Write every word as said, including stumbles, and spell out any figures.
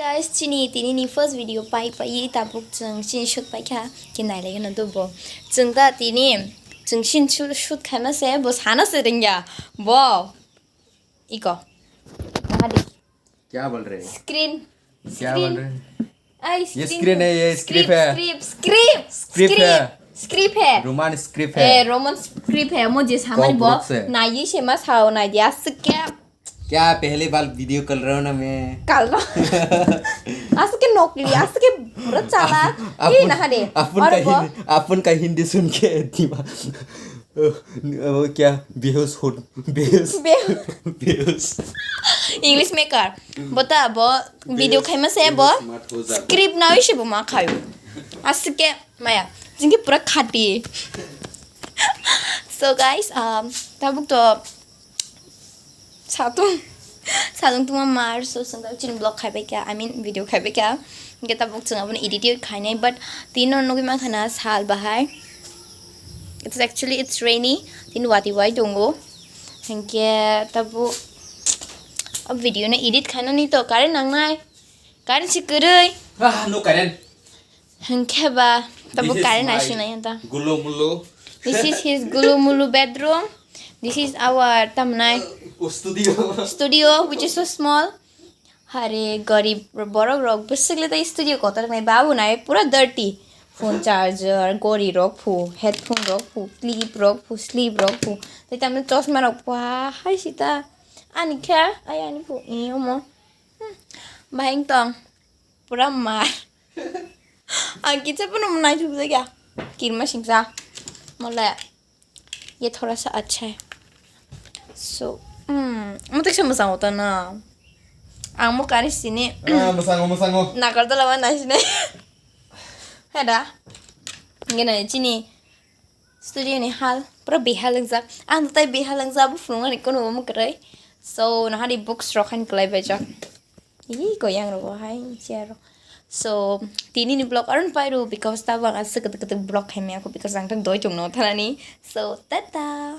Guys, chini tini ni first video pai pai tabuk chwng chini shoot pai kha, ke nai lai no do bo. Chwng da tini chwng shin shoot, shoot khaima se bo sana se ringya. Bo. Iko. Mahadi. क्या बोल रहे हैं? Screen. क्या बोल रहे हैं? Ai, ये screen screen है, ये script, script है। Script, script, script है। Script है। Roman script है। ए, Roman script है। मुझे समझ कॉकरोच है। ना ये से मत खाओ ना दिया क्या? क्या पहली बार वीडियो कर रहा हूँ ना मैं? कर लो। आज के नकली, आज के बुरा चाला। ये अपन, ना दे। अपन और का वो हिंदी, अपन का हिंदी सुन के दिमाग, वो क्या, बेहोश हो, बेहोश। बेहोश। बेहोश। English maker। बता, वो वीडियो बेहोश, खाई में से वो बेहोश मत हो जा। Script ना इसे वो माँ खायो। आज के माया, जिनके पूरा खाटी। So guys, um, tabuk to satung, satung tuma mar, so sengkak chini vlog khai bai kha, I mean video khai bai kha. Hingke tabuk chwng abono edit khainai, but tini no nugui mankha na sal bahai. It's actually, it's rainy. Tini wati wai tongo. Hingke tabuk o video no edit khainani to current nangnai. Current si kwrwi. Ah, no current. Hingke ba, tabuk current naising nai anta. This is my gulu mulu. This is his gulu mulu bedroom. This is our tamnai studio, which is so small. Hari gorib borok rok bwswk le tai studio kotor nai babu nai pura dirty. Phone charger, gori rok phu, headphone rok phu, clip rok phu, sleeve rok phu. Tai tamni chosma rok phu, ha, hai sita. Ani kha, ai ani phu, i omo. Hmm. Bahai tong. Pura mar. Ang kitsa pono naithok jakya. Kirma singsa. Mole. Ye thoda sa acha hai. So, hmm, mo teksa mwchang ota na. Ang mo kari sini. Ah, mwchango, mwchango. Nakartala ma naisine. Heda. Ngena chini studio ni hal. Pura behal wngjak. Ang tai behal wngjak, bo phunukmani kono bo mwkrwi. So, nahari books rok hain kwlai baijak. Ih, koyang rok hai, chair rok. So, tini ni vlog aron pai ro, because tabang aswk kwtwk kwtwk vlog khaimaya ko, because ang tang doi chong no thanani. So, tata.